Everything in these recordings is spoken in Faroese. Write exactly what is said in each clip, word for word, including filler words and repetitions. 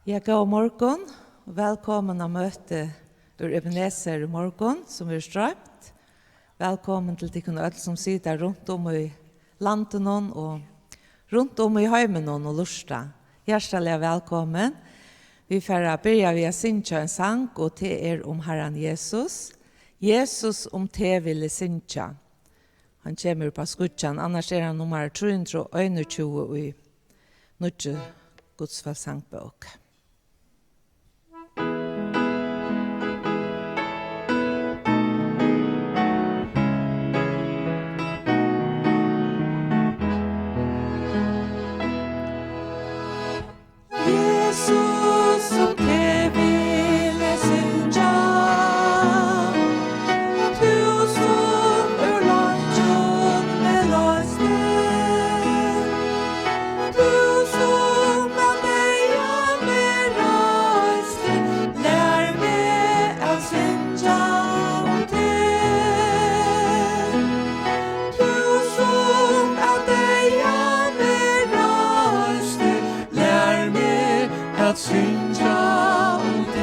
Ja, góðan morgun. Vælkomin á møti úr Ebenezer í morgun, sum verður stroymt. Vælkomin til tykkum øll, sum sita runt um í landinum og runt um í heiminum og lurta. Hjartaliga vælkomin. Vit fara at byrja við at syngja ein sang, og tað er um Harran Jesus. Jesus, um teg vil eg syngja. Hann kemur upp á skíggjan, annars er hann nummar trý hundrað og einogtjúgu í nýggju Gudsfólkssangbók. Jesus, um teg vil eg syngja, tú sum úr leingjum meg loysti, tú sum av deyða meg reisti, lær meg at syngja um teg. Tú sum av deyða meg reisti, lær meg at syngja um teg.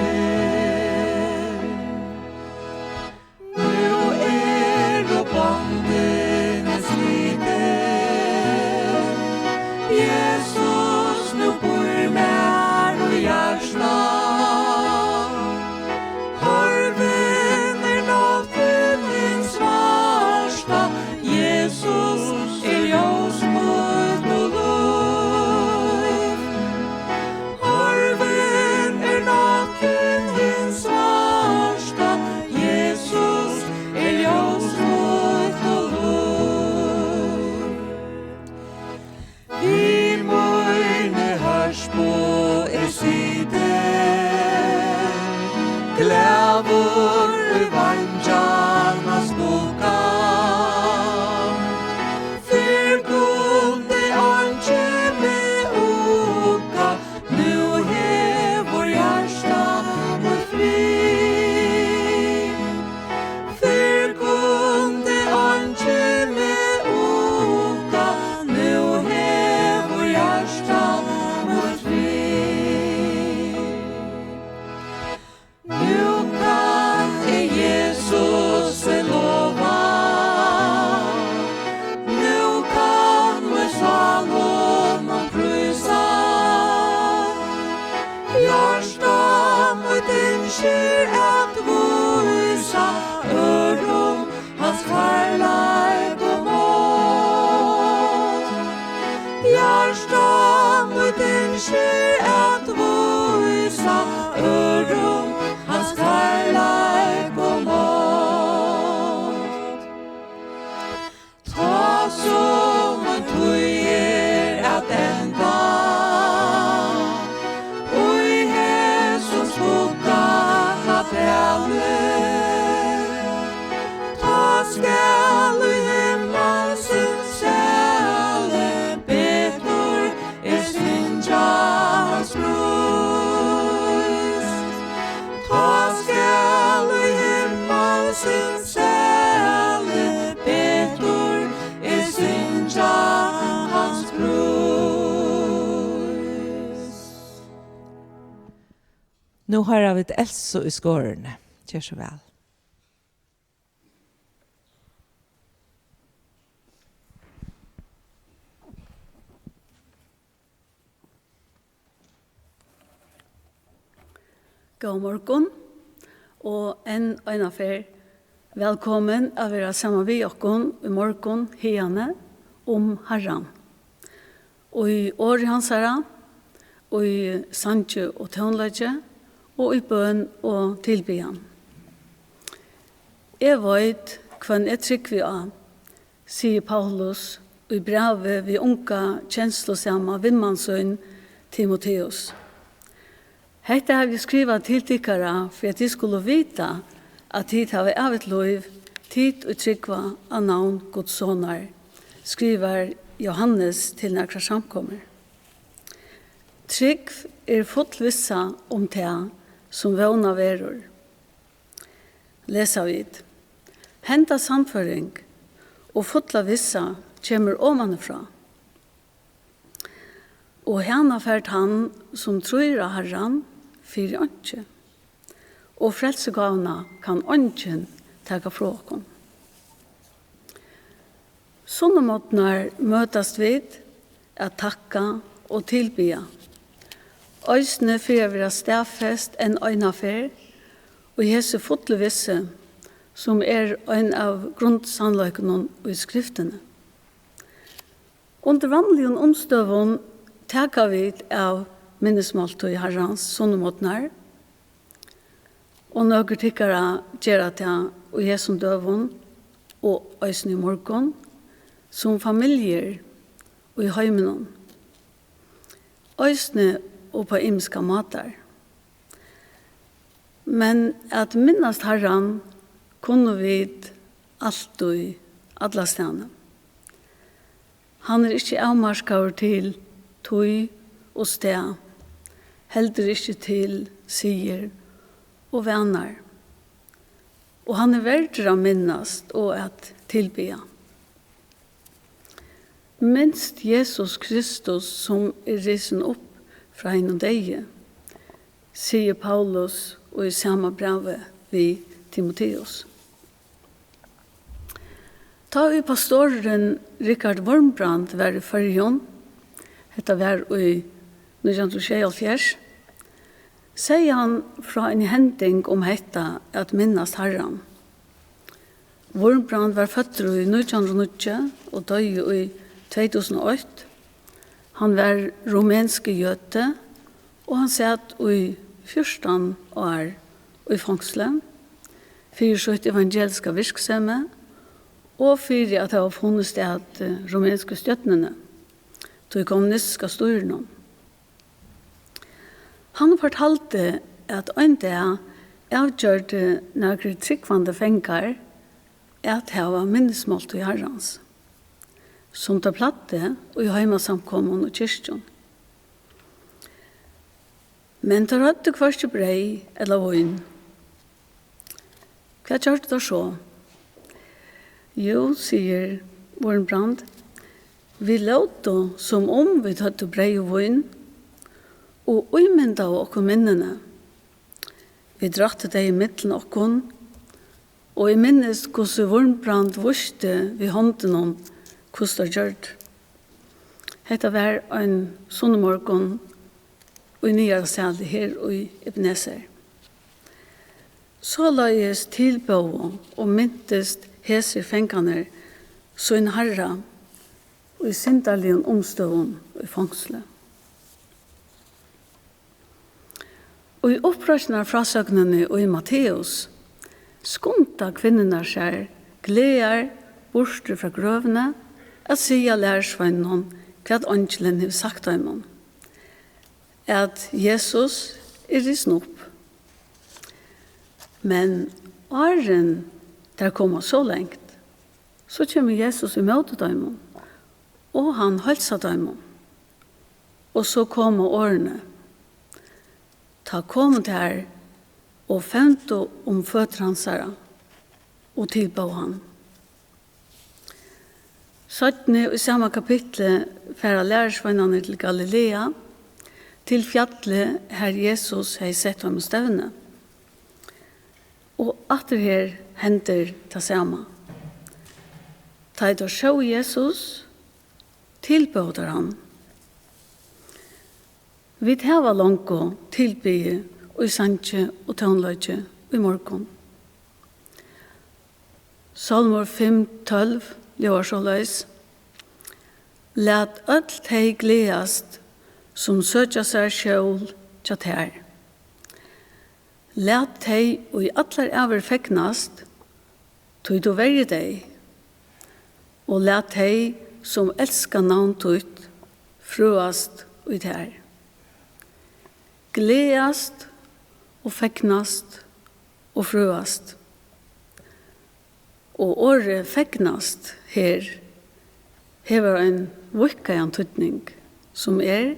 Nú eru bondini slitin, Jesus, nú býr mær í hjarta. Horvin er náttin hin svarta, Jesus er ljós mítt og lív. Horvin er náttin hin svarta, Jesus er ljós mítt og lív. Við míni hørpu eg siti, glaður í veingjanna skugga. Fyrr kundi eingin meg ugga, nú hevur hjarta mítt frið. Fyrr kundi eingin meg ugga, nú hevur hjarta mítt frið. Nú kann eg Jesus lova, nú kann mín sál honum prísa. Hjarta mítt ynskir at vísa øðrum hans kærleik og mátt. Hjarta mítt ynskir at vísa øðrum hans kærleik og mátt. Tá sum mín tíð er at enda, í hesum skugganna dali, tá skal í himmalsins sali betur eg syngja hans prís. Tá skal í himmalsins sali betur eg syngja hans prís. Nú hoyra vit Elsu í Skorini. Ger so væl. Góðan morgun, og enn eina ferð vælkomin at vera saman við okkum í morgun hiðani um Harran. Í orði hansara, í sangi og tónleiki, og í bøn og tilbiðjan. Eg veit, hvønn eg trúgvi á, sigur Paulus í brævi við unga kenslusama vinmann sín, Timoteus. Hetta havi eg skrivað til tykkara, fyri at tit skulu vita, at tit hava ævigt lív, tit ið trúgva á navn Guds Sonar, skrivar Jóhannes til nakrar samkomur. Trúgv er full vissa um tað, sum vónað verður. Lesa vit: Henda sannføring og fulla vissa kemur omanfrá. Og hana fær tann, sum trýr á Harran, fyri einki, og frelsugávuna kann eingin taka frá okkum. Sunnumorgnar møtast vit at takka og tilbiðja, eisini fyri at vera staðfest enn eina ferð í hesi fullu vissu, sum er ein av grundsannleikunum í Skriftini. Undir vanligum umstøðum taka vit av minnismáltíð Harrans sunnumorgnar, og nøkur tykkara gera tað í hesum døgum og eisini í morgun, sum familjur í heiminum, eisini upp á ymiskar mátar. Men at minnast Harran kunnu vit altíð, allastaðni. Hann er ikki avmarkaður til tíð og stað, heldur ikki til siðir og vanar. Og hann er verdur at minnast og at tilbiðja. Minst Jesus Kristus, sum er risin upp frá hinum deyðu, sigur Paulus í sama brævi við Timoteus. Tá ið pastorurin Richard Wurmbrand var í Føroyum, hetta var í nítjan hundrað og sjeyoghálvfjerðs, segði hann frá eini hending um hetta at minnast Harran. Wurmbrand var føddur í nítjan hundrað og níggju og doyði í tvey túsund og eitt. Hann var rumenskur jødi, og hann sat í fjúrtan ár í fongsli fyri sítt evangeliska virksemi og fyri at hava funnist at, eh, rumensku stjórnini, tí kommunistiska stýrinum. Hann fortaldi, at ein dag avgjørdu nakrir trúgvandi fangar at hava minnismáltíð Harrans, sum teir plagdu í heimasamkomum og kirkjum. Men teir høvdu hvørki breyð ella vín. Hvat gjørdu teir so? Jú, sigur Wurmbrand, vit lótu, sum um vit høvdu breyð og vín, og ímyndaðu okkum minnini. Vit ráttu tey ímillum okkum, og eg minnist, hvussu Wurmbrand vísti við hondunum, hvussu teir gjørdu. Hetta var ein sunnumorgun í niðara sali her í Ebenezer. Soleiðis tilbóðu og mintist hesir fangarnir sín Harra í syndarligum umstøðum í fongsli. Í uppreisnarfrásøgnini í Matteus skunda kvinnurnar sær glaðar burtur frá grøvini at siga lærisveinunum, hvat eingilin hevur sagt teimum, at Jesus er risin upp. Men áðrenn tær koma so langt, so kemur Jesus ímóti teimum, og hann heilsar teimum. Og so koma orðini: Tá komu tær og fevndu um føtur hansara og tilbóðu hann. Seinni í sama kapitli fara lærisveinarnir til Galilea, til fjallið, har Jesus hevði sett teimum stevnu. Og aftur her hendir tað sama. Tá ið teir sóu Jesus, tilbóðu teir hann. Vit hava longu tilbiðið í sangi og tónleiki í morgun. Sálmur fimm tólv ljóðar soleiðis: Lat øll tey gleðast, sum søkja sær skjól hjá tær. Lat tey í allar ævir fegnast, tí tú verjir tey, og lat tey, sum elska navn títt, frøast í tær. Gleðast og fegnast og frøast. Og orðið fegnast her hevur ein víðkaðan týdning, sum er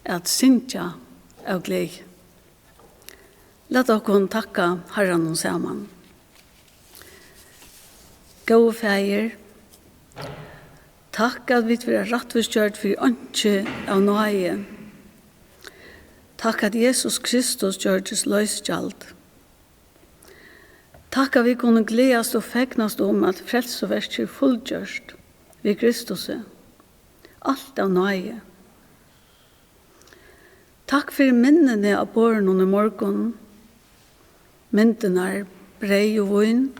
at syngja av gleði. Lat okkum takka Harranum saman. Góði Faðir, Takk, at vit verða rættvísgjørd fyri einki av náði. Takk, at Jesus Kristus gjørdist loysgjald. Takk, at vit kunnu gleðast og fegnast um, at frelsuverkið er fullgjørt við Kristusi. Alt av náði. Takk fyri minnini á borðinum í morgun. Myndirnar, breyð og vín,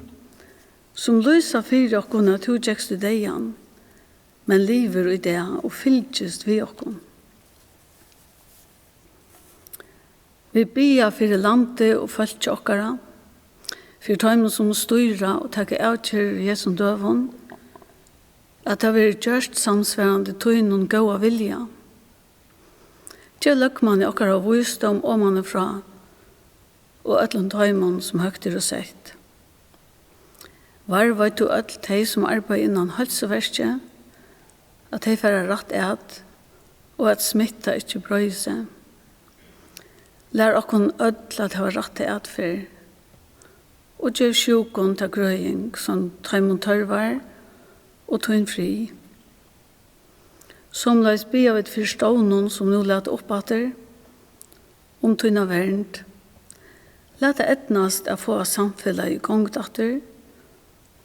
sum lýsa fyri okkum, at tú gekst í deyðan, men livir í dag og fylgist við okkum. Vit biðja fyri landi og fólki okkara, fyri teimum, sum stýra og taka avgerðir í hesum døgum, at tað verður gjørt samsvarandi tínum góða vilja. Gev løgmanni okkara vísdóm omanífrá og øllum teimum, sum høgt eru sett. Varðveit tú øll tey, sum arbeiða innan heilsuverkið, at tey fara rætt at, og at smitta ikki breiðir seg. Lær okkum øll at hava rætta atferð, og gev sjúkum ta grøðing, sum teimum tørvar, og tín frið. Somuleiðis biðja vit fyri stovnum, sum nú lata upp aftur, um tína vernd. Lat tað eydnast at fáa samfelagið í gongd aftur,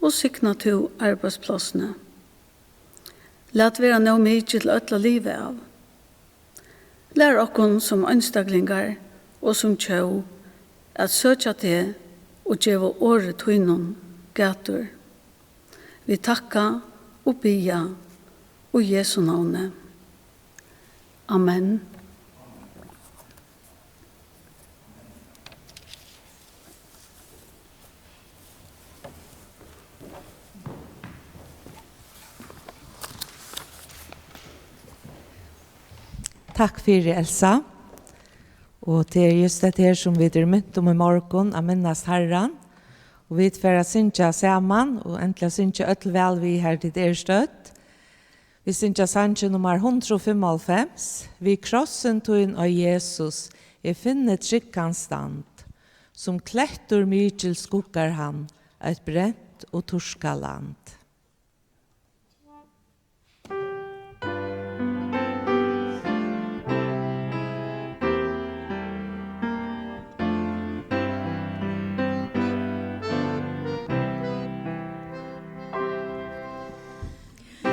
og signa tú arbeiðsplássini. Lat vera nóg mikið til øll at liva av. Lær okkum sum einstaklingar og sum tjóð at søkja teg og geva orði tínum gætur. Vit takka og biðja í Jesu navni. Amen. Takk fyri, Elsa. Og tað er júst hetta her, sum vit eru mint um í morgun, at minnast Harran. Og vit fara at syngja saman, og endiliga syngja øll væl við, har tit eru stødd. Vit syngja sangin nummar hundrað og fimmoghálvfems: Við krossin tín, ó Jesus, eg finni tryggan stand. Sum klettur mikil skuggar hann eitt brent og turkað land.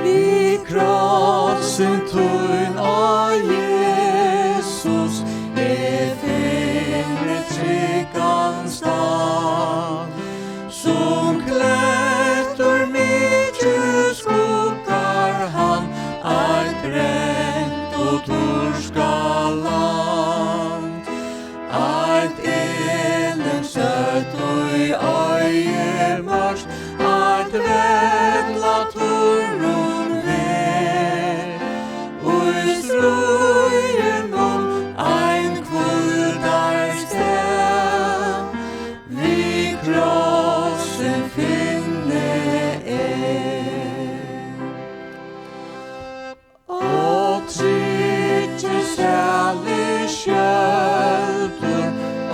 Við krossin tín, ó Jesus, eg finni tryggan stað. Sum klettur mikil skuggar hann eitt brent og turkað land. Eitt elent stødd í oyðimørk, eitt vella turrum veg. Í stríðinum ein hvíldarstað, við krossin finni eg. Ó tryggi, sælið skjøldur, ó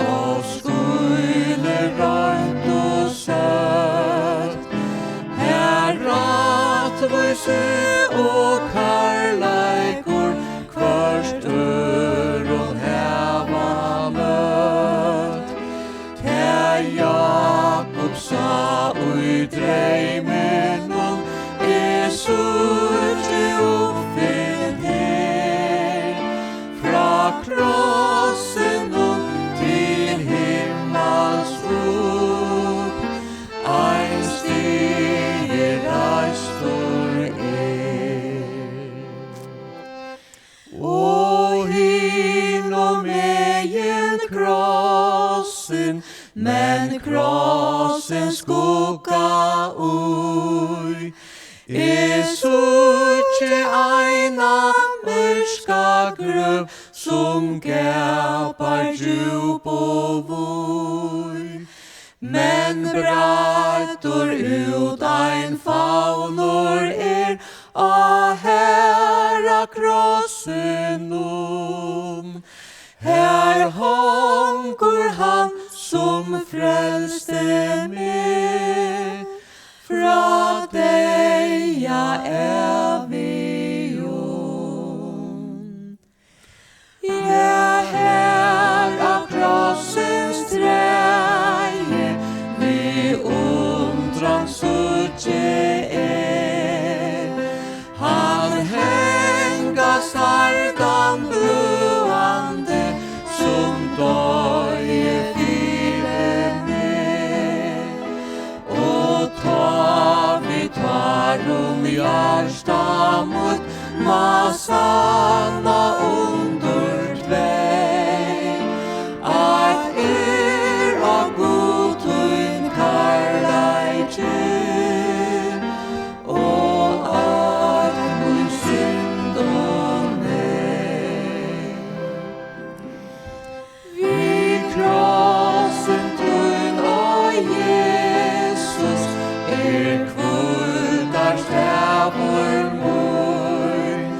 skýli reint og søtt. Har rættvísi og kærleikur hvørt øðrum hava møtt. Tað Jákup sá í dreyminum, eg síggi uppfylt her. Frá krossinum til himmals upp, ein stigi reistur er. Og hinumegin krossin, men krossin skugga í. Eg síggi eina myrka grøv, sum gapar djúp og víð. Men breiddur út ein favnur er á herra krossinum. Har hongur hann, sum frelsti meg frá deyða ævigdømi. Sardan bløðandi, sum doyði fyri meg. Og tá við tárum hjarta mítt má sanna undur tvey, at er á Gud tín kærleiki, og at mín syndum neyð. Við krossin tín, ó Jesus, er hvíldarstaður mín.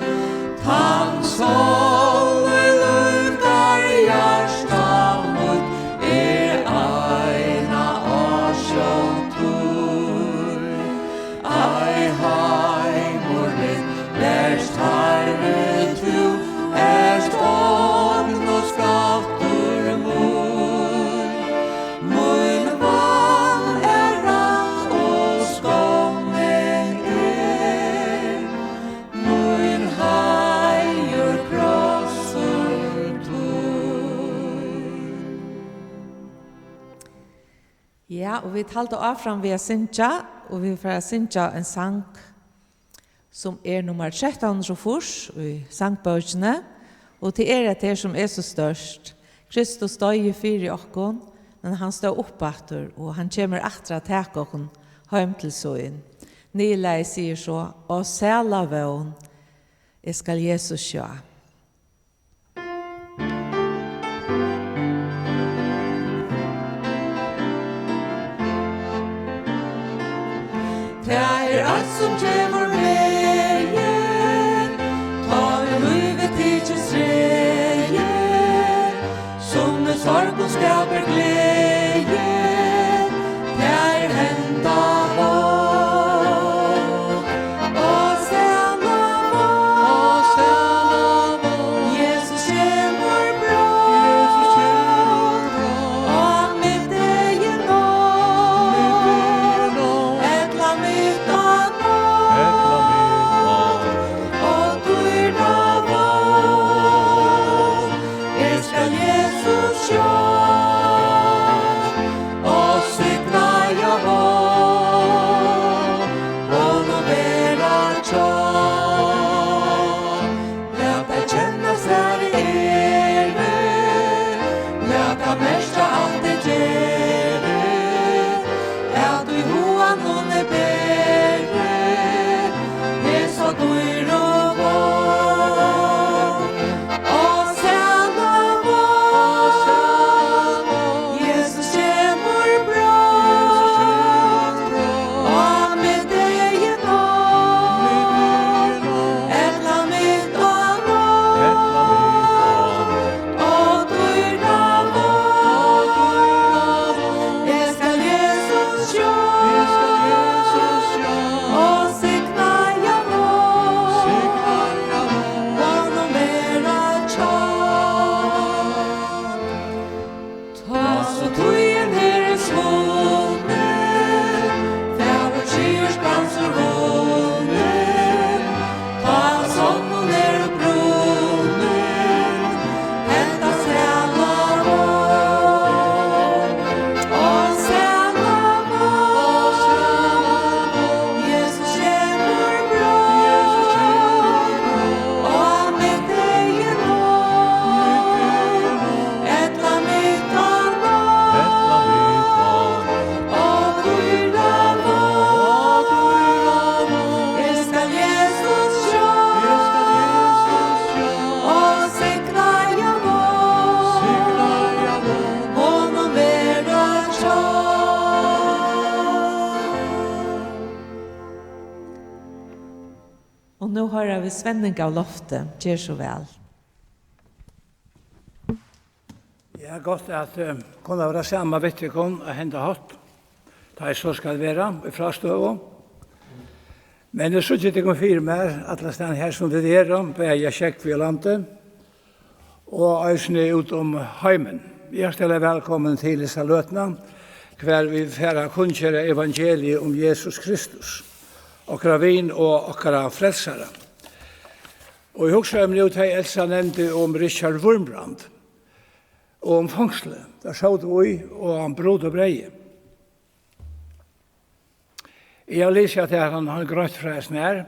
Tann sól líkar hjarta mítt, er eina ásjón tín. Ei heimur, bert Harri, tú ert ogn og skattur mín. Mín vanæra og skammin er, mín heiður krossur tín. Ja, og vit halda áfram við at syngja, og vit fara at syngja ein sang, sum er nummar trettan hundrað og fýrs í sangbókini, og tað er hetta her, sum er so stórt. Kristus doyði fyri okkum, men hann stóð upp aftur, og hann kemur aftur at taka okkum heim til sín. Niðurlagið sigur so: Ó sæla vón, eg skal Jesus sjá. Tað er eitt, sum gevur megi, tá við lívið tikist regi, sum í sorgum skapar gleði. Tað er henda vón. Á sæla vón. Á sæla vón. Jesus kemur brátt. Jesus kemur brátt. Á middegi nátt. Middegi nátt. Ella mitt á nátt. Ella mitt á nátt. Ó dýra vón. Eg skal Jesus sjá, á signaða vón, honum vera hjá. Lat tað kennast, hvar eg eri, lat tað merkja alt eg geri, at í huganum eg beri hesa dýru vón. Á sæla vón, Jesus kemur brátt. Á middegi nátt, ella mitt á nátt. Á dýra vón, eg skal Jesus sjá. Á signaða vón, honum vera hjá. Tá so tíðin her er svunnin, fagur sigurs dans er vunnin, tá sonnum er upprunnin, henda sæla vón, á sæla vón, Jesus kemur brátt. Á middegi nátt, ella mitt á nátt. Á dýra vón, eg skal Jesus sjá. Á signaða vón, honum vera hjá. Og nú hoyra vit Svenning av Lofti. Ger so væl. Ja, gott at, eh, kunna vera saman við tykkum á henda hátt, tá ið so skal vera í frástøðu. Men eg síggi tykkum fyri mær, allastaðni her sum tit eru, bæði á sjógvi og landi, og eisini út um heimin. Hjartaliga vælkomin til hesa løtuna, hvar vit fara at kunngera evangeliið um Jesus Kristus, okkara vin og okkara frelsara. Og eg hugsaði um nú, tey Elsa nevndi um Richard Wurmbrand og um fongslið, teir sótu í, og hann brúddi breyðið. Eg havi lisið, at hann, hann greitt frá hesum her,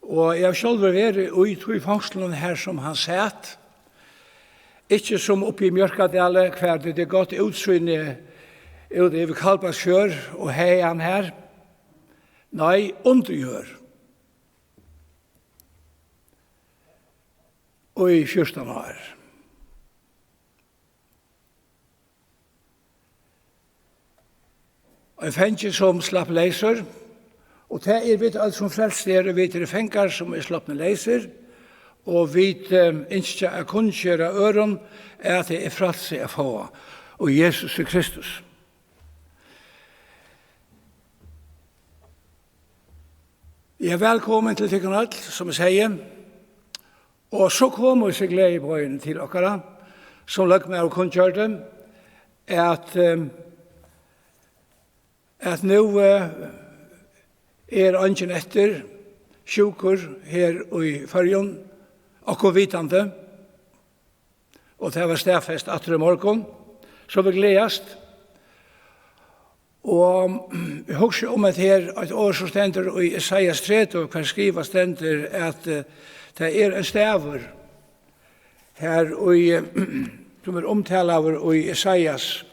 og eg havi sjálvur verið í tí fongslinum her, sum hann sat. Ikki sum uppi í Mjørkadali, hvar tað er gott útsýni út yvir Kaldbaksfjørð og hagan her. Nei, undir jørð. Og í fjúrtan ár. Ein fangi, sum slapp leysur, og tað er vit øll, sum frelst eru, vit eru fangar, sum eru slopnir leysir, og vit, eh, ynskja at kunngera øðrum, at tað er frælsi at fáa í Jesusi Kristus. Ja, vælkomin til tykkum øll, sum eg sigi. Og so komu hesi gleðiboðini til okkara, sum løgmaður kunngjørdi, at, eh, at nú, eh, er eingin eftir sjúkur her í Føroyum, okkum vitandi. Og tað var staðfest aftur í morgun, so vit gleðast. Og eg hugsi um at her, eitt orð sum stendur í Esaias tretivu, hvar skrivað stendur, at, eh, tað er ein stavur her í, eh, sum er umtalaður í Esaias.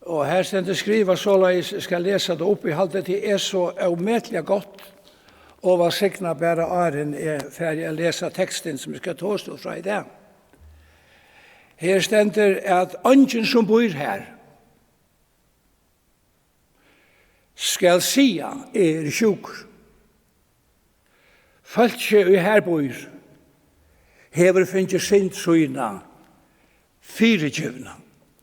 Og her stendur skrivað soleiðis, eg skal lesa tað upp, eg haldi, tað er so ómetaliga gott og vælsignað, bara áðrenn eg fari at lesa tekstin, sum eg skal tosa út frá í dag. Her stendur, at eingin, sum býr her, skal siga: "Eg eri sjúkur." Fólkið, ið her býr, hevur fingið synd sína fyrigivna.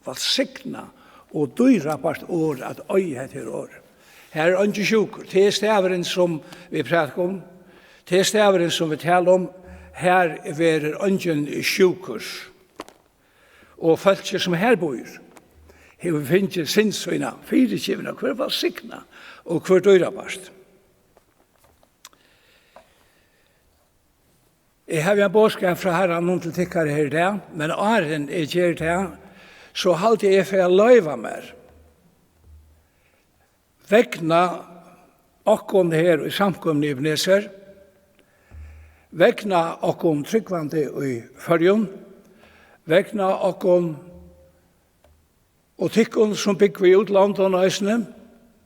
Vælsignað og dýrabært orð at eiga hetta her orð. Her er eingin sjúkur. Tað er staðurin, sum vit prædika um. Tað er staðurin, sum vit tala um. Her verður eingin sjúkur. Og fólkið, sum her býr, hevur fingið synd sína fyrigivna. Hvør vælsignað og hvør dýrabært. Eg havi ein boðskap frá Harranum til tykkara her í dag, men áðrenn eg geri tað, so haldi eg, eg fari at loyva mær, vegna okkum her í samkomuni Ebenezer, vegna okkum trúgvandi í Føroyum, vegna okkum og tykkum, sum búgva í útlondum eisini,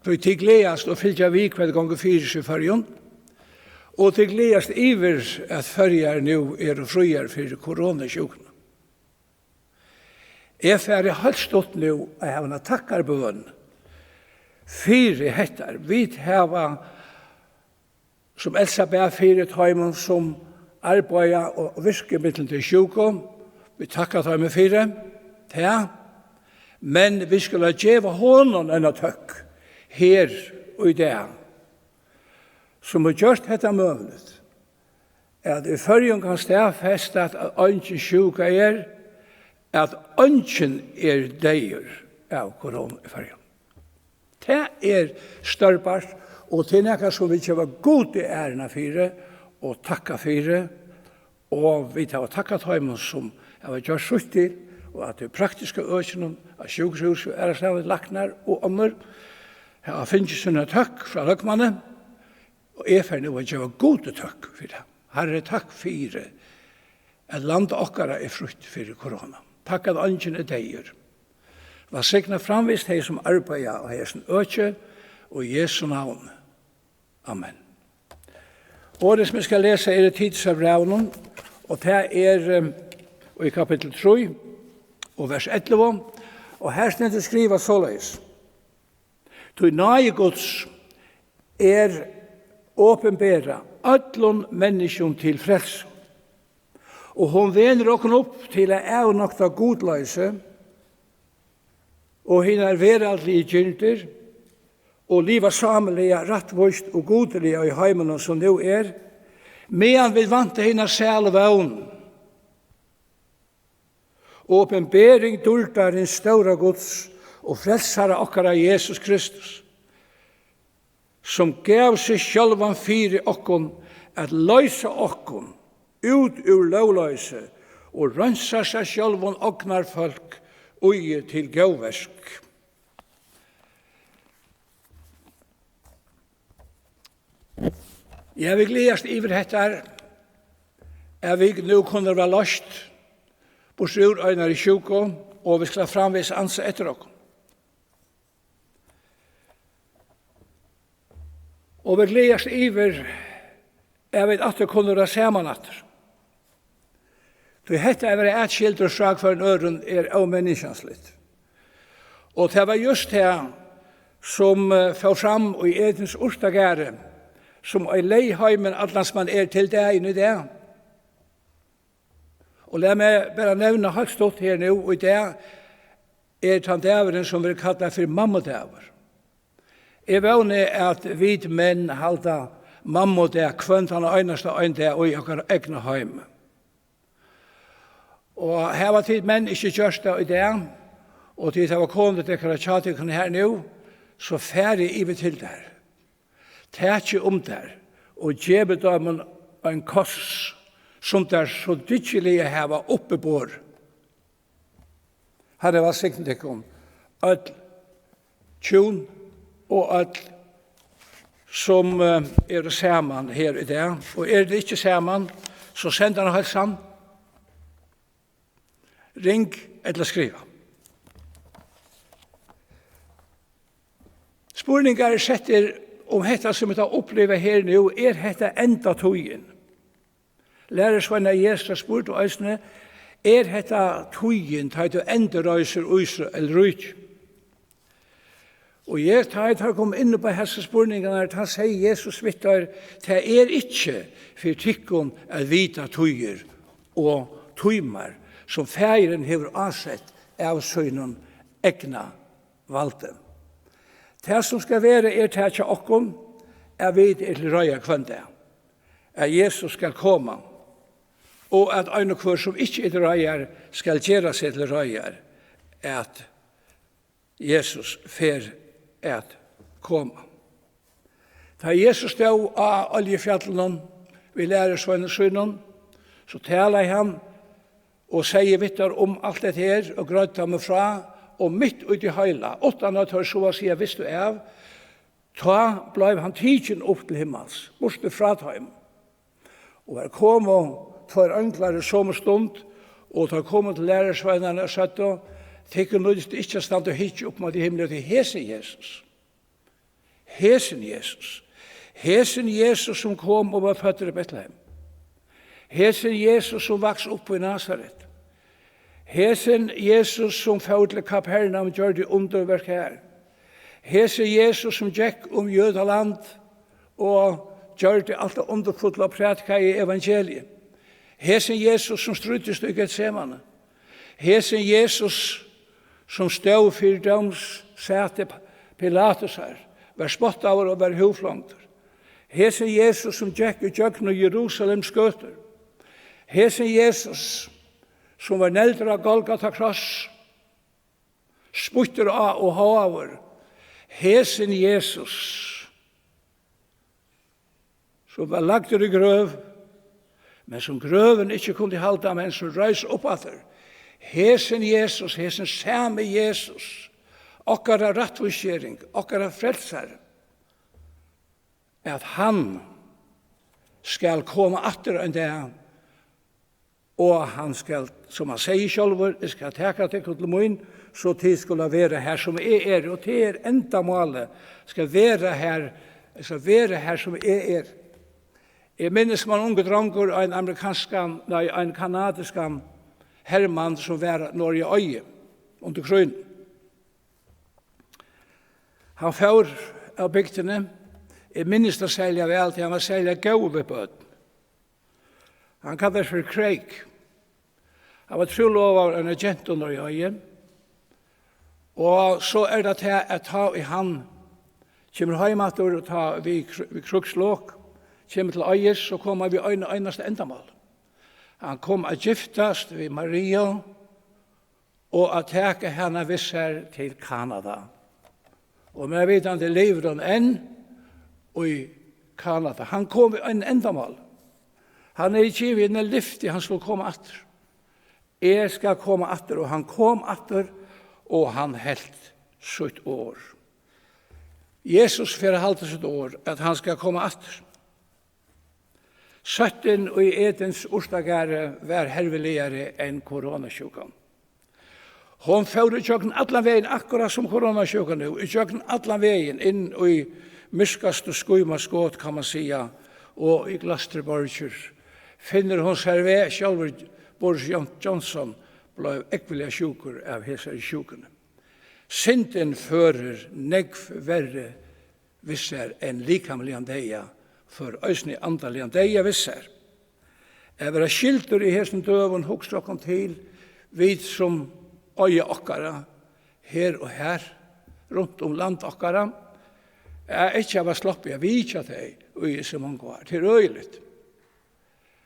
tí tit gleðast og fylgja við, hvat gongur fyri seg í Føroyum, og tit gleðast yvir, at Føroyar nú eru fríar fyri koronasjúkuna. Eg fari heilt stutt nú at hava eina takkarbøn fyri hetta. Vit hava, sum Elsa bað fyri, teimum, sum arbeiða og virka millum tey sjúku. Vit takka teimum fyri tað. Men vit skulu geva honum eina tøkk her í dag, sum hevur gjørt hetta møguligt, at í Føroyum kann staðfestast, at eingin sjúka er, at eingin er deyður av korona í Føroyum. Tað er stórbært, og tað er nakað, sum vit geva Gudi æruna fyri og takka fyri, og vit hava takkað teimum, sum hava gjørt sítt til, og at tey praktisku økinum, á sjúkrahúsi og aðrastaðni, læknar og onnur, hava fingið sína tøkk frá løgmanni, og eg fari nú at geva Gudi tøkk fyri tað. Harri, takk fyri, at land okkara er frítt fyri korona. Takk, at eingin er deyður. Vælsigna framvegis tey, sum arbeiða á hesum øki, og í Jesu navn. Amen. Orðið, sum eg skal lesa, er í Titusarbrævinum, og tað er, em, í kapittul trý og vers ellivu, og her stendur skrivað soleiðis: Tí náði Guds er opinberað øllum menniskjum til frelsu, og hon venur okkum upp til at avnokta gudloysi og hinar veraldligu girndir, og liva sámiliga, rættvíst og gudiliga í heiminum, sum nú er, meðan vit vænta hina sælu vón, opinbering dýrdarins stóra Guds og frelsara okkara, Jesus Kristus, sum gav seg sjálvan fyri okkum, at loysa okkum út úr lógloysi og reinsa sær sjálvum ognarfólk, í til góðverk. Ja, vit gleðast yvir hetta, at vit nú kunnu vera loyst burtur úr einari sjúku, og vit skulu framvegis ansa eftir okkum. Og vit gleðast yvir, at vit aftur kunnu vera saman aftur. Tí hetta at vera atskildur frá hvørjum øðrum er ómenniskjaligt. Og tað var júst tað, sum, eh, fór fram í Edens urtagarði, sum ein leyg heimin allan sum hann er til dagin í dag. Og lat meg bara nevna heilt stutt her nú, í dag er tann dagurin, sum verður kallaður fyri mammudagur. Eg vóni, at vit menn halda mammudag hvønn tann einasta ein dag í okkara egna heim. Og hava tit menn ikki gjørt tað í dag, og tit hava komið til tykkara hjá tykkum her nú, so farið yvir til tær. Takið um tær og gevið teimum ein koss, sum tær so dyggiliga hava uppiborið. Harrin vælsigni tykkum, øll hjún og øll, sum, eh, eru saman her í dag. Og eru tit ikki saman, so send eina heilsan. Ring ella skriva. Spurningar eru settir um hetta, sum vit hava upplivað her nú. Er hetta endatíðin? Lærisveinar Jesu spurdu eisini: Er hetta tíðin, tá ið tú endurreisir Ísrael ríki? Og eg, tá ið teir komu inn upp á hesar spurningarnar, tá segði Jesus við teir: Tað er ikki fyri tykkum at vita tíðir og tímar, sum Faðirin hevur ásett av sínum egna valdi. Tað, sum skal vera, er tað hjá okkum, at vit eru til reiðar hvønn dag, at Jesus skal koma, og at ein og hvør, sum ikki er til reiðar, skal gera seg til reiðar, at Jesus fer at koma. Tá Jesus stóð á Oljufjallinum við lærisveinum sínum, so talaði hann og segði við teir um alt hetta her og greiddi teimum frá, og mitt í tí heila, uttan at teir so at siga vistu av, tá bleiv hann tikin upp til himmals, burtur frá teimum. Og har komu tveir einglar í somu stund, og teir komu til lærisveinarnar og søgdu: Tykkum nýtist ikki at standa og hyggja upp móti himli, tí hesin Jesus, hesin Jesus, hesin Jesus, sum kom og var føddur í Betlehem, hesin Jesus, sum vaks upp í Nasaret, hesin Jesus, sum fór til Kapernaum og gjørdi undurverk har, hesin Jesus, sum gekk um Jødaland og gjørdi alt tað undurfulla og prædikaði evangeliið, hesin Jesus, sum stríddist í Getsemane, hesin Jesus, sum stóð fyri dómssæti Pilatusar, var spottaður og var húðflongdur, hesin Jesus, sum gekk í gjøgnum Jerusalems gøtur, hesin Jesus, sum var negldur á Golgata kross, spýttur á og háaður, hesin Jesus, sum var lagdur í grøv, men sum grøvin ikki kundi halda, men sum reis upp aftur. Hesin Jesus, hesin sami Jesus, okkara rættvísgering, okkara frelsari, at hann skal koma aftur ein dag, og hann skal, sum hann segði sjálvur: Eg skal taka tykkum til mín, so tit skulu vera har, sum eg eri. Og tað er endamálið, skal vera har, skal vera har, sum eg eri. Eg minnist, sum ein ungur drongur, ein amerikanskan, nei, ein kanadiskan hermann, sum var norðuri á Eiði undir krígnum. Hann fór av bygdini. Eg minnist tað serliga væl, tí hann var serliga góður við børn. Hann kallaðist fyri Craig. Hann var trúlovaður eini gentu norðuri á Eiði. Og so er tað tað, at tá ið hann kemur heim aftur, og tá við kr-, við krígslok kemur til Eiðis, so kom hann við ein einasta endamál. Hann kom at giftast við Mariu og at taka hana við sær til Kanada. Og mær vitandi livir hon enn í Kanada. Hann kom við ein endamál. Hann hevði givið henni lyfti, hann skuldi koma aftur. "Eg skal koma aftur," og hann kom aftur, og hann helt sítt orð. Jesus fer at halda sítt orð, at hann skal koma aftur. Sóttin í Edens urtagarði var herviligari enn koronasjúkan. Hon fór í gjøgnum allan vegin, akkurát sum koronasjúkan nú, í gjøgnum allan vegin, inn í myrkastu skímaskot, kann man siga, og í glæstruborgir. Finnur hon sær veg, sjálvur Boris Jon-, Johnson bleiv ógvuliga sjúkur av hesari sjúkuni. Syndin førir nógv verri við sær enn likamligan deyða, førir eisini andaligan deyða við sær. At vera skildur í hesum døgum, hugsa okkum til, vit sum eiga okkara her og har, runt um land okkara, at ikki hava sloppið at vitja tey í so mong ár. Tað er øgiligt.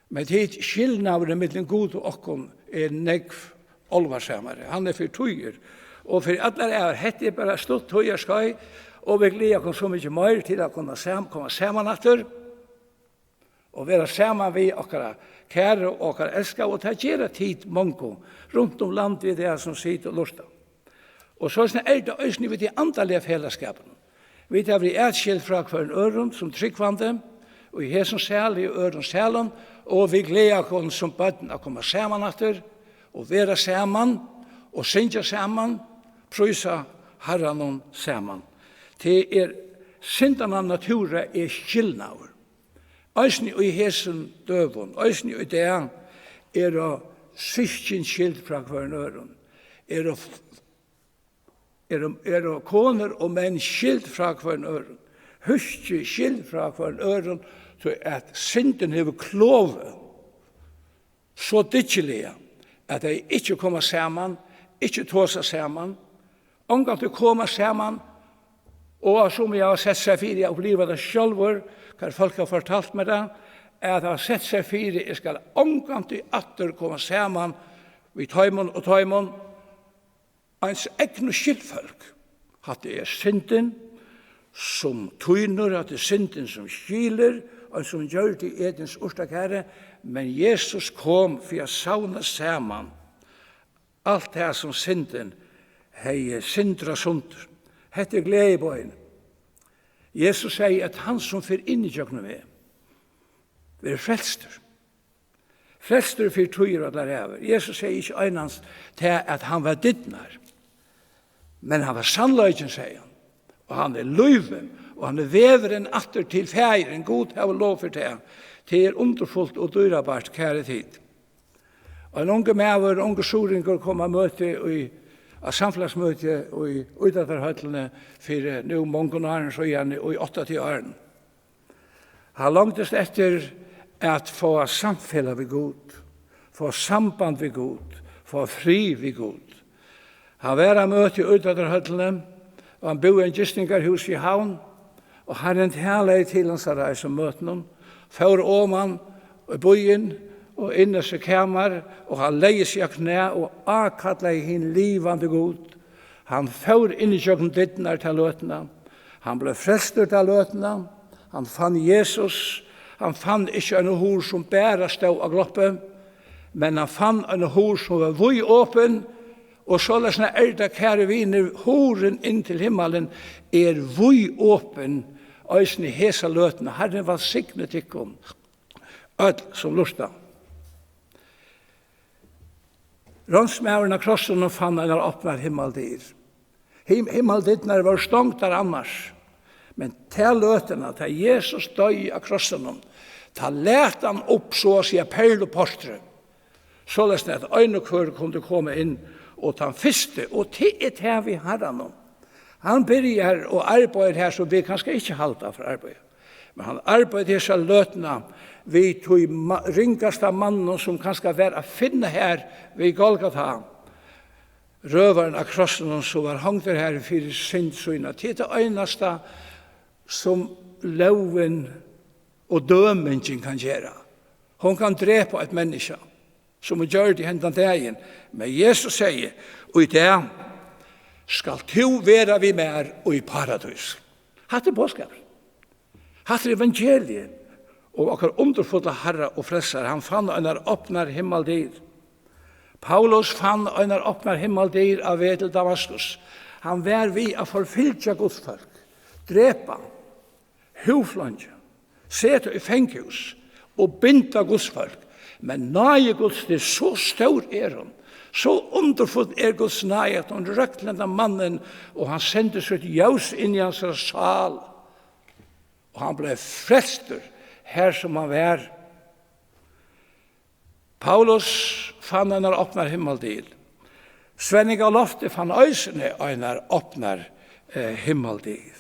Men tit, skilnaðurin millum Gud og okkum er nógv álvarsamari. Hann er fyri tíðir og fyri allar ævir. Hetta er bara stutt tíðarskeið, og vit gleða okkum so mikið meir til at kunna sam-, koma saman aftur og vera saman við okkara kæru og okkara elskaðu, og tað gera tit mongu runt um landið í dag, sum sita og lurta. Og soleiðis er tað eisini við tí andaliga felagsskapinum. Vit hava verið atskild frá hvørjum øðrum sum trúgvandi, og í hesum sali og øðrum salum, og vit gleða okkum sum børn at koma saman aftur, og vera saman, og syngja saman, prísa Harranum saman. Tað er syndanna natúra er skilnaður. Eisini í hesum døgum, eisini í dag, eru systkin skild frá hvørjum øðrum, eru, eru, eru konur og menn skild frá hvørjum øðrum, húski skild frá hvørjum øðrum, tí at syndin hevur klovið so dyggiliga, at tey ikki koma saman, ikki tosa saman, ongantíð koma saman, og sum eg havi sett seg fyri at uppliva tað sjálvur, hvar fólk hava fortalt mær tað, at hava sett seg fyri, eg skal ongantíð aftur koma saman við teimum og teimum, eins egnu skyldfólk. Hatta er syndin, sum týnir, hatta er syndin, sum skilir, og sum gjørdi Edens urtagarði, men Jesus kom fyri at savna saman alt tað, sum syndin hevði sindrað sundur. Hetta er gleðiboðini. Jesus segði, at hann, sum fer inn ígjøgnum meg, verður frelstur. Frelstur fyri tíðir og allar ævir. Jesus segði ikki einans tað, at hann var dyrnar, men hann var sannleikin, segði hann. Og hann er lívið, og hann er vegurin aftur til Faðirin. Gud havi lov fyri tað. Tað er undurfult og dýrabært, kæru tit. Ein ungur maður, ungur suðuroyingur, kom á møti í, á samfelagsmøti í ítróttarhøllini fyri nú mongum árum síðani, í áttaogtjúgu árum. Hann longdist eftir at fáa samfelag við Gud, fáa samband við Gud, fáa frið við Gud. Hann var á møti í ítróttarhøllini, og hann búði í ein gistingarhús í Havn, og Harrin talaði til hansara í hesum møtunum, fór oman í býin og inn á sítt kamar, og hann legði seg á knæ og ákallaði hin livandi Gud. Hann fór inn ígjøgnum dyrnar ta løtuna. Hann bleiv frelstur ta løtuna. Hann fann Jesus. Hann fann ikki eina hurð sum bara stóð á gloppi, men hann fann eina hurð sum var víðopin, og soleiðis er tað, kæru vinir, hurðin inn til himmalin er víðopin, eisini hesa løtuna. Harrin vælsigni tykkum øll sum lurta. Ránsmaðurin á krossinum fann einar opnar himmaldyr. Him-, himmaldyrnar vóru stongdar annars, men ta løtuna, tá Jesus doyði á krossinum, tá læt hann upp, so at siga, perluportrið, soleiðis at ein og hvør kundi koma inn, og tann fyrsti, og tað er tað við Harranum. Hann byrjar og arbeiðir har, sum vit kanska ikki halda for arbeiði. Men hann arbeiddi hesa løtuna við tí ma-, ringasta manninum, sum kanska var at finna har við Golgata. Røvarin á krossinum, sum var hongdur har fyri synd sína. Tað er tað einasta, sum lógin og dømingin kann gera. Hon kann drepa eitt menniskja, sum hon gjørdi hendan dagin. Men Jesus segði, í dag skalt tú vera við mær í paradís. Hatta er boðskapurin. Hatta er evangeliið. og okkara undurfulla Harra og Frelsara. Hann fann einar opnar himmaldyr. Paulus fann einar opnar himmaldyr á veg til Damaskus. Hann var við at forfylgja Guds fólk, drepa, húðfleingja, seta í fangahús og binda Guds fólk. Men náði Guds, tí so stór er hon, so undurfull er Guds náði, at hon røkti hendan mannin, og hann sendi sítt ljós inn í hansara sál, og hann bleiv frelstur har sum hann var. Paulus fann einar opnar himmaldyr. Svenningur á Lofti fann eisini einar opnar, eh, himmaldyr.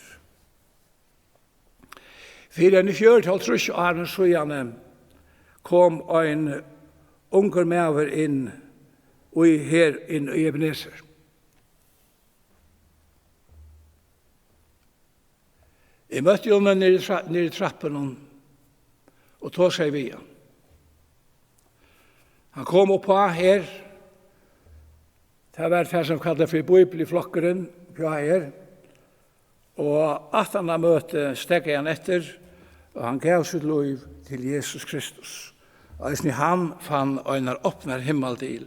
Fyri eini fjøruti, hálvtrýss árum síðani kom ein ungur maður inn í, her inn í Ebenezer. Eg møtti honum niðri í tra-, niðri í trappunum og tosaði við hann. Hann kom upp á her. Tað var tað, sum kallast fyri Bíbliuflokkurin, uppi á her. Og aftan á møtið steðgaði hann eftir, og hann gav sítt lív til Jesus Kristus. Eisini hann fann einar opnar himmaldyr,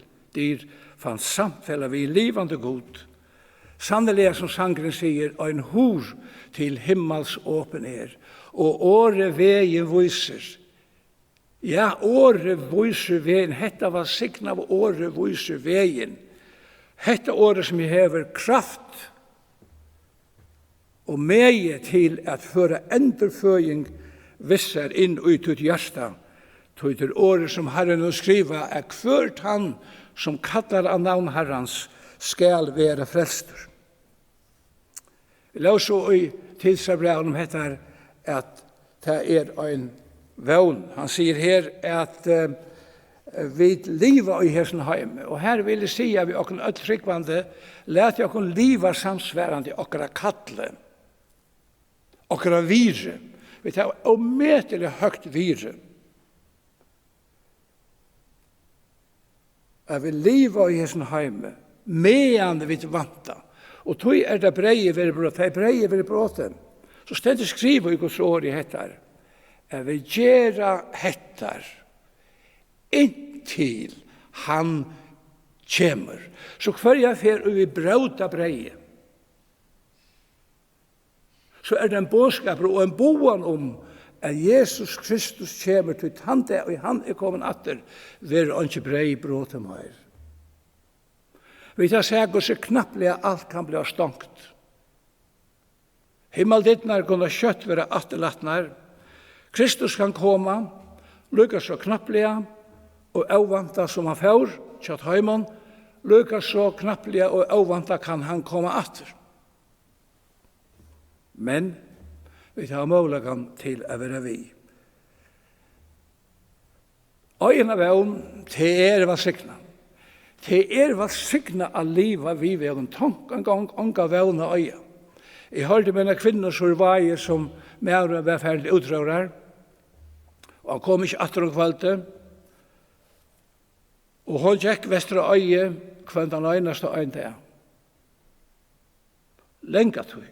fann samfelag við livandi Gud. Sanniliga, sum sangurin sigur, ein hurð til himmals opin er, og orðið vegin vísir. Ja, orðið vísir vegin. Hetta vælsignaða orðið vísir vegin. Hetta orðið, sum hevur kraft og megi til at føra endurføðing við sær inn í títt hjarta. Tí tað er orðið, sum Harrin hevur skrivað, at hvør tann, sum kallar á navn Harrans, skal vera frelstur. Vit lósu í Efesusbrævinum um hetta her, at tað er ein vón. Hann sigur her, at, eh, vit liva í hesum heimi, og her vil eg siga við okkum øll trúgvandi, latið okkum liva samsvarandi okkara kalli, okkara virði. Vit hava ómetaliga høgt virði. At vit liva í hesum heimi, meðan vit vænta. Og tí er tað breyðið verður brotið, tá er breyðið verður brotið. So stendur skrivað í Guds orði hetta her, at vit gera hetta her, inntil hann kemur. So hvørja ferð, og vit bróta breyðið, so er tað ein boðskapur og ein boðan um, at Jesus Kristus kemur, tí tann dag, ið hann er komin aftur, verður einki breyð brotið meir. Vit hava sæð, hvussu knappliga alt kann bliva stongt. Himmaldyrnar kunnu skjótt verða afturlatnar. Kristus kann koma, líka so knappliga og óvæntað sum hann fór hjá teimum, líka so knappliga og óvæntað kann hann koma aftur. Men vit hava møguleikan til at vera við. Eina vón, tað er vælsignað. Tað er vælsignað at liva við vegum, tonk eingong, onga vón at eiga. Eg hoyrdi um eina kvinnu, so í Vági, sum maðurin var farin til útróðrar, og hann kom ikki aftur um kvøldið. Og hon gekk vestur á Eiði hvønn tann einasta ein dag. Langa tíð,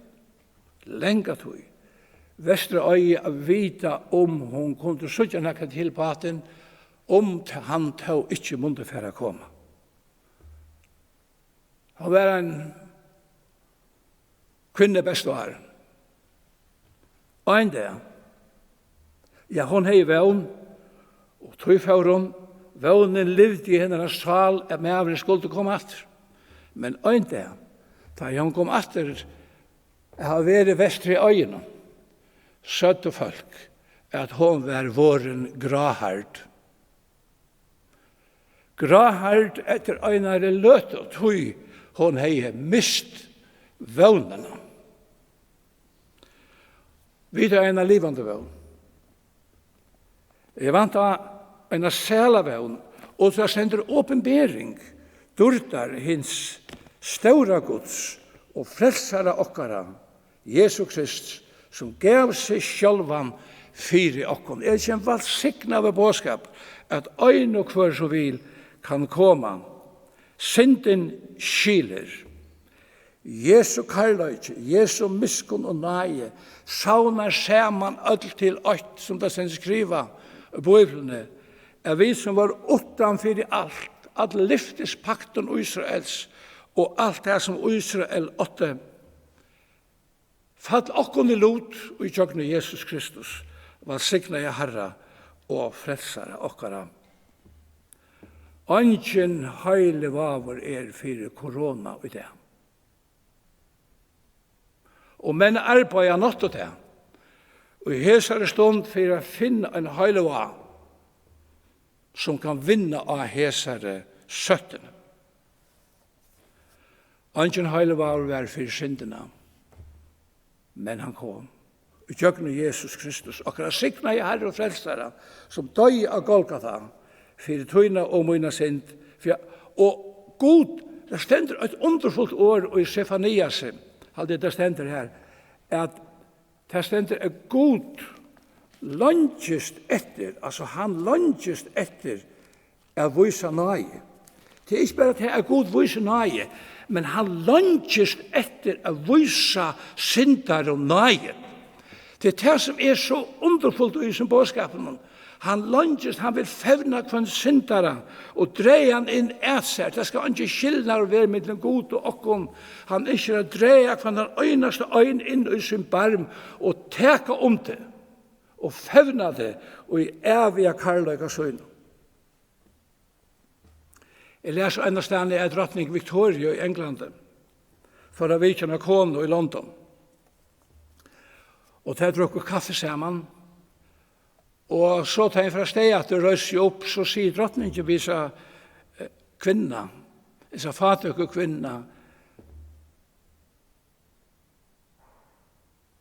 langa tíð. Vestur á Eiði at vita, um hon kundi síggja nakað til bátin, um t-, hann tó ikki mundi fara at koma. Hon var ein kvinna bestu árini. Ein dag, ja, hon hevði vón, og tí fór hon. Vónin livdi í hennara sál, at maðurin skuldi koma aftur. Men ein dag, tá ið hon kom aftur, at hava verið vestur í Eiðinum, søgdu fólk, at hon var vorðin gráhærd. Gráhærd eftir einari løtu, tí hon hevði mist vónina. Vit hava eina livandi vón. Eg vænti eina sæla vón, og so stendur opinbering dýrdar hins stóra Guds og frelsara okkara, Jesu Krist, sum gav seg sjálvan fyri okkum. Er ikki ein vælsignaður boðskapur, at ein og hvør sum vil kann koma? Syndin skilir. Jesu kærleiki, Jesu miskunn og náði savnar saman øll til eitt, sum tað stendur skrivað í Bíbliuni, at vit, sum vóru uttan fyri alt, all lyftispaktin Ísraels og alt tað, sum Ísrael átti, fall okkum í lut í gjøgnum Jesus Kristus, vælsignaða Harra og Frelsara okkara. Eingin heilivágur er fyri korona í dag. Og menn arbeiða nátt og dag í hesari stund fyri at finna ein heilivág, sum kann vinna á hesari sóttini. Eingin heilivágur var fyri syndina, men hann kom í gjøgnum Jesus Kristus, okkara signaða Harra og Frelsara, sum doyði á Golgata fyri tína og mína synd. Fyri, og Gud, tað stendur eitt undurfult orð í Sefaniasi, haldi eg, tað stendur her, at tað stendur, at Gud leingist eftir, altso, hann leingist eftir at vísa náði. Tað er ikki bara tað, at Gud vísir náði, men hann leingist eftir at vísa syndarum náði. Tað er tað, sum er so undurfult í hesum boðskapinum. Hann leingist, hann vil fevna hvønn syndara og draga hann inn at sær. Tað skal eingin skilnaður vera millum Gud og okkum. Hann ynskir at draga hvønn einasta ein inn í sín barm og taka um teg og fevna teg í æviga kærleika sínum. Eg las einastaðni, at drotning Victoria í Englandi fór at vitja eina konu í London, og tey drukku kaffi saman, og so, tá hon fer avstað aftur, reisir seg upp, so sigur drotningin við hesa, eh, kvinnuna, hesa fátøku kvinnuna: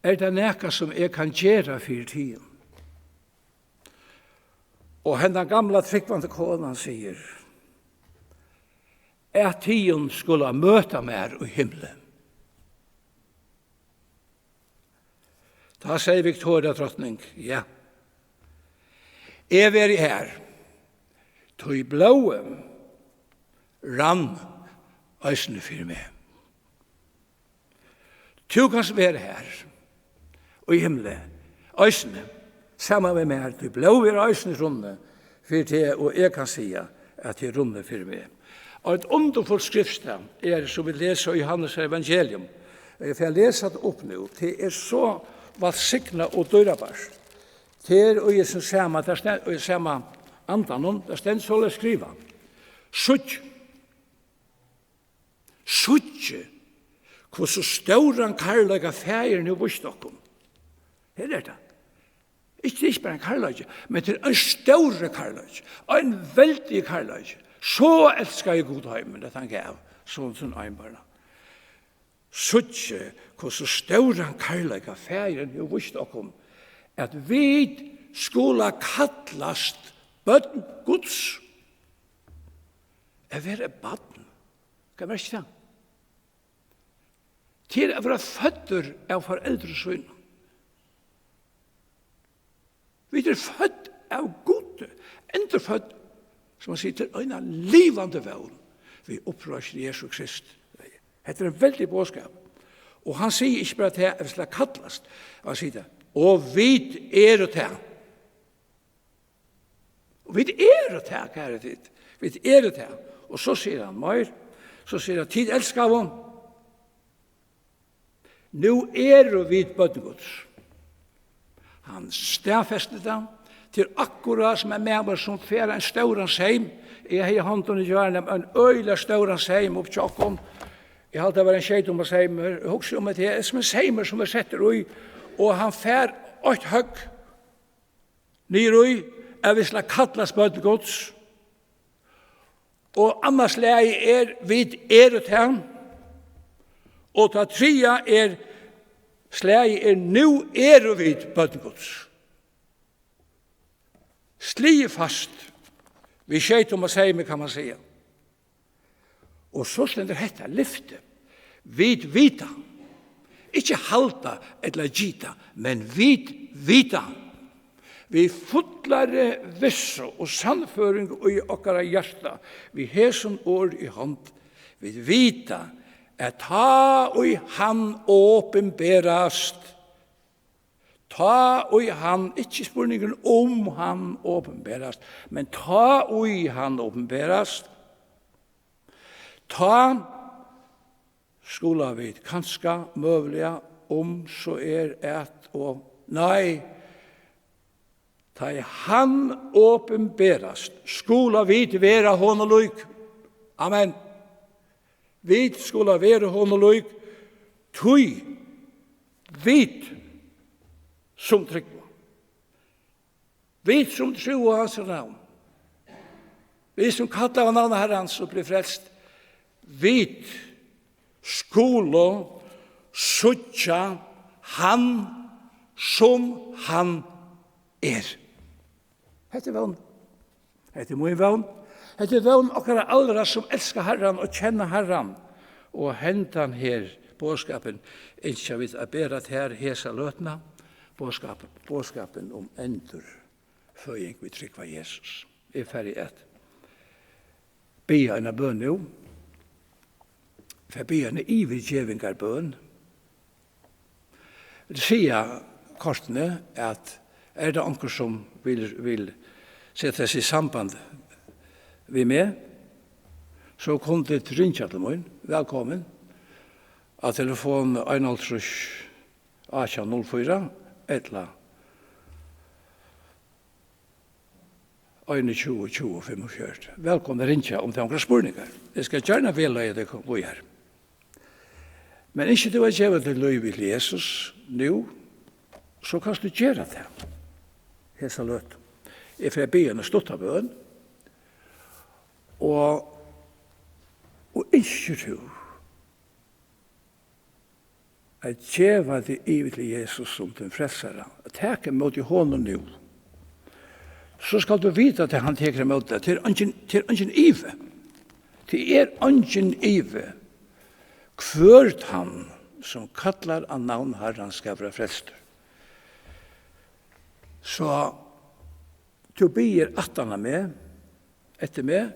Er tað nakað, sum eg kann gera fyri tygum? Og hendan gamla trúgvandi konan sigur: At tygum skulu møta mær í himli. Tá segði Victoria drotning: Ja, eg verði har, tí blóðið rann eisini fyri meg. Tú kanst vera har í himli eisini, saman við mær, tí blóðið er eisini runnið fyri teg, og eg kann siga, at tað er runnið fyri meg. Og eitt undurfult skriftstað er, sum vit lesa í Jóhannes evangelium. Eg fari at lesa tað upp nú. Tað er so vælsignað og dýrabært. Tað er í hesum sama, tað stendur í sama andanum, tað stendur soleiðis skrivað: Síggj, síggj, hvussu stóran kærleika Faðirin hevur víst okkum. Her er tað. Ikki, tað er ikki bara ein kærleiki, men tað er ein stórur kærleiki, ein veldigur kærleiki. So elskaði Gud heimin, at hann gav son sín einbara. Síggj, hvussu stóran kærleika Faðirin hevur víst okkum, at vit skula kallast børn Guds. At vera barn, hvat merkir tað? Til at vera føddur av foreldrum sínum. Vit eru fødd av Gudi, endurfødd, sum hann sigur, til eina livandi vón við uppreisn Jesu Krist. Hetta er ein veldigur boðskapur. Og hann sigur ikki bara tað, at vit skulu kallast, hann sigur tað: Og vit eru tað. Og vit eru tað, kæru tit. Vit eru tað. Og so sigur hann meir. So sigur hann: Tit elskaðu, nú eru vit børn Guds. Hann staðfestir tað. Tað er akkurát sum ein maður, sum fær ein stóran seym. Eg hevði hondina í gjár, ein øgiliga stóran seym upp hjá okkum. Eg haldi, tað var ein sjey tumma seymur. Eg hugsi um, at tað er sum ein seymur, sum er settur í, og hann fær eitt høgg niður í, at vit skulu kallast børn Guds. Og annað slagið er: Vit eru tað. Og tað triðja er, slagið er: Nú eru vit børn Guds. Sligið fast við sjey tumma seymi, kann man siga. Og so stendur hetta lyfti: Vit vita. Ikki halda ella gita, men vit vita. Við fullari vissu og sannføring í okkara hjarta, við hesum orð í hond, vit vita, at tá ið hann opinberast, tá ið hann, ikki spurningurin um hann opinberast, men tá ið hann opinberast, tá skula vit kanska, møguliga, um so er at, og nei, tá ið hann opinberast, skula vit vera honum lík. Amen. Vit skula vera honum lík, tí vit sum trúgva. Vit sum trúa á hansara navn. Vit sum kalla á navn Harrans og blíva frelst. Vit skulu síggja hann sum hann er. Hetta er vón. Hetta er mín vón. Hetta er vón okkara allra sum elska Harran og kenna Harran. Og hendan her boðskapin ynskja vit at bera tær hesa løtuna. Boðskap, boðskapin um endurføðing við trúgv á Jesus. Eg fari at biðja eina bøn nú. Eg fari at biðja eina yvirgevingarbøn. Vil siga kortini, at er tað onkur sum vil, vil seta seg í samband við meg, so kunnu tit ringja til mín. Vælkomin. Á telefon einoghálvtrýss átjan null fýra ella einogtjúgu tjúgu fimmogfjøruti. Vælkomin at ringja, um tað eru onkrar spurningar. Eg skal gjarna vegleiða teg víðari. Men ynskir tú at geva títt lív til Jesus nú, so kanst tú gera tað hesa løtu. Eg fari at biðja eina stutta bøn, og, og ynskir tú at geva teg yvir til Jesus sum tín frelsara, at taka ímóti honum nú, so skalt tú vita, at hann tekur ímóti tær. Tað er eingin, tað er eingin ivi. Tað er eingin ivi. Hvør tann, sum kallar á navn Harrans, skal vera frelstur. So tú biður aftan á meg, eftir meg,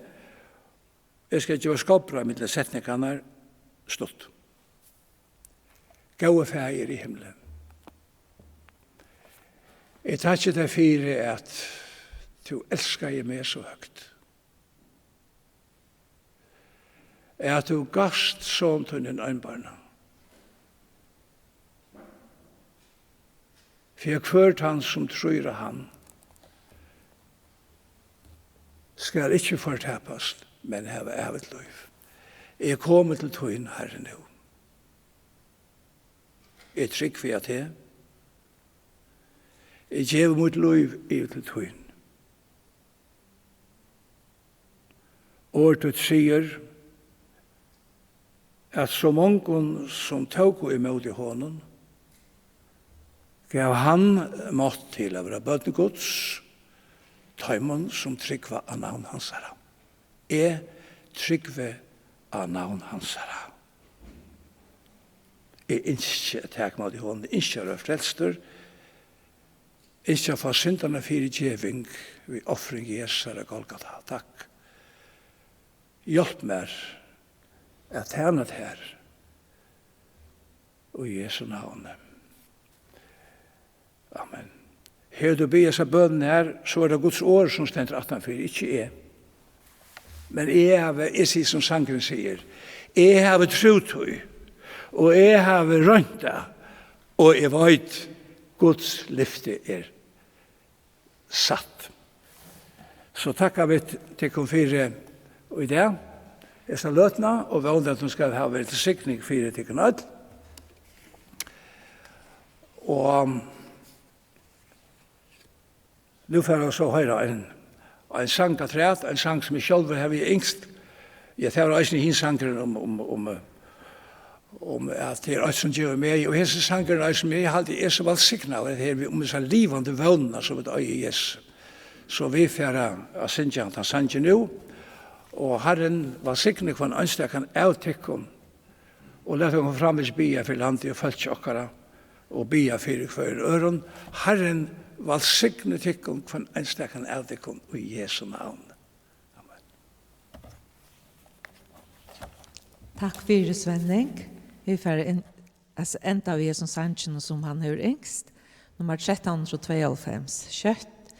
eg skal geva skotbrot millum setningarnar stutt. Góði Faðir í himli, eg takki tær fyri, at tú elskaði meg so høgt, at tú gavst son tín hin einbarna, fyri at hvør tann, sum trýr á hann, skal ikki fortapast, men hava ævigt lív. Eg komi til tín, Harri, nú. Eg trúgvi á teg. Eg gevi mítt lív yvir til tín. Orð títt sigur, at so mongum, sum tóku ímóti honum, gav hann mátt til at vera børn Guds, teimum, sum trúgva á navn hansara. Eg trúgvi á navn hansara. Eg ynski at taka ímóti honum, eg ynski at vera frelstur, ynski at fáa syndanna fyrigeving við ofring Jesu á Golgata. Takk. Hjálp mær at tæna tær í Jesu navni. Amen. Hevur tú biðið hesa bønina her, so er tað Guds orð, sum stendur aftanfyri, ikki eg. Men eg havi, eg sigi sum sangurin sigur, eg havi trúð tí, og eg havi roynt tað, og eg veit, Guds lyfti er satt. So takka vit tykkum fyri í dag, hesa løtuna, og vóni, at hon skal hava verið til signing fyri tykkum øll. Og nú fara vit so at hoyra ein, ein sang afturat, ein sang, sum eg sjálvur havi ynskt. Ja, tað var eisini hin sangurin um, um, um, um at tað er eitt, sum gevur meg, og hesin sangurin er, sum eg haldi, er so vælsignaður, at her við, um hesa livandi vónina, sum vit eiga í Jesu. So vit fara at syngja handan sangin nú, og Harrin vælsigni hvønn einstakan av tykkum, og lat okkum framvegis biðja fyri landi og fólki okkara, og biðja fyri hvørjum øðrum. Harrin vælsigni tykkum, hvønn einstakan av tykkum, í Jesu navn. Amen. Takk fyri, Svenning. Vit fara inn, altso, enda við hesum sanginum, sum hann hevur ynskt. Nummar trettan hundrað og tveyoghálvfems. Skjótt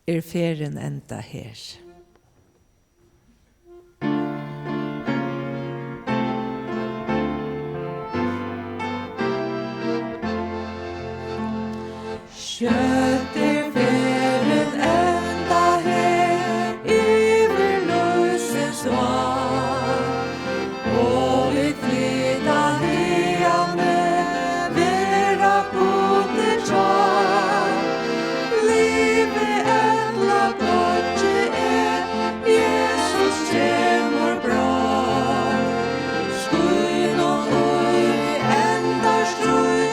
er ferðin enda her. Skjótt er ferðin enda her yvir lívsins vatn, og vit flyta hiðani, vera Gudi hjá. Livi ella doyggi eg, Jesus kemur brátt. Skínum í endar stríð,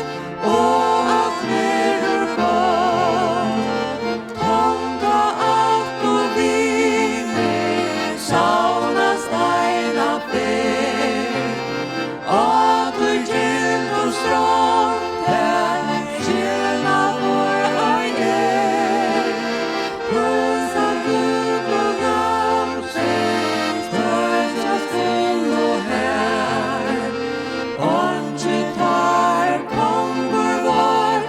og alt verður gott. Tonga ætt og vinir savnast eina ferð. Á tí gildu strond, har skilnaður ei er. Prísa gøgu Lambsins, tøkjast til og her. Einki teir kongur vor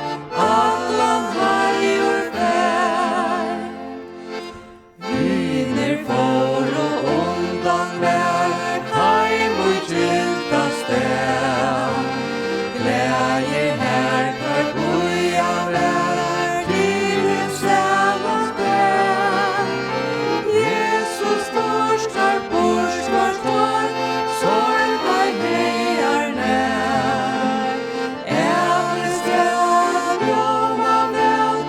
allan heiður fær. Vinir fóru undan mær heim í gilda stað. Glaðir har teir bíða mær til hin sæla dag. Jesus teir skal burtur teir, sorg ei hagar nær. Ævist skal ljóma væl,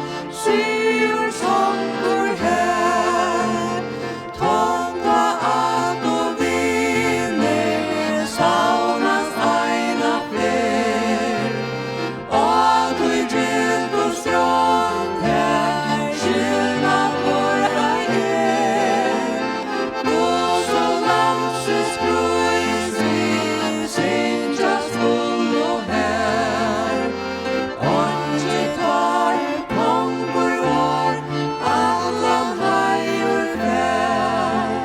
sigur songur har. Tonga ætt og vinir savnast eina ferð. Á tí gildu strond, har skilnaður ei er. Guds og Lambsins prísing syngjast skulu har. Einki teir kongur vor allan heiður fær.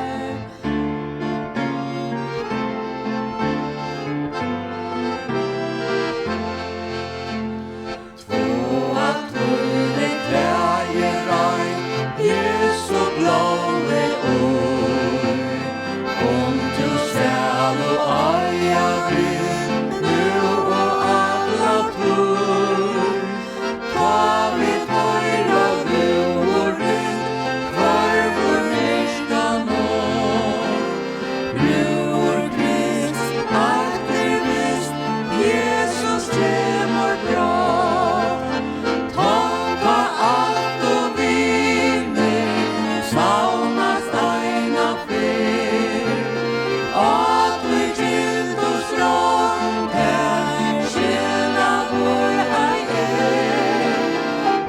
Tváa tíni klæði rein, Jesu blóði í. Kom tú sælu eiga vit, nú og alla tíð. Tá vit hoyra lúðurin, hvørvur myrkan á. Lúður Krists, eitt er vist, Jesus kemur brátt. Tonga ætt og vinir savnast eina ferð. Á tí gildu strond, har skilnaður ei er.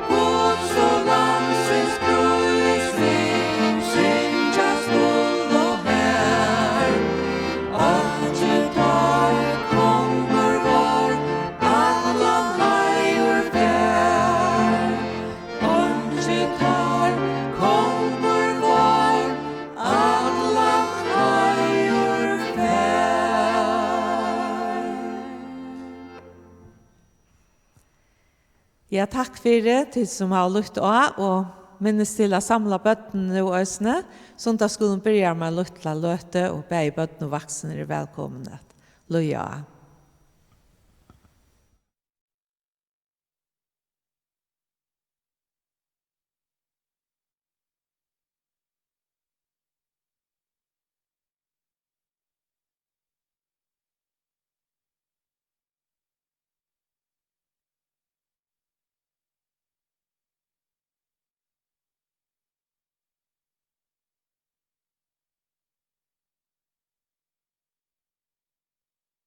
Guds og Lambsins prísing syngjast skulu har. Einki teir kongur vor allan heiður fær. Einki teir kongur vor allan heiður fær. Ja, takk fyri, tit sum hava lytt á, og minnist til at samla børnini nú eisini. Sunnudagsskúlin byrjar um eina lítla løtu, og bæði børn og vaksin eru vælkomin at líða á.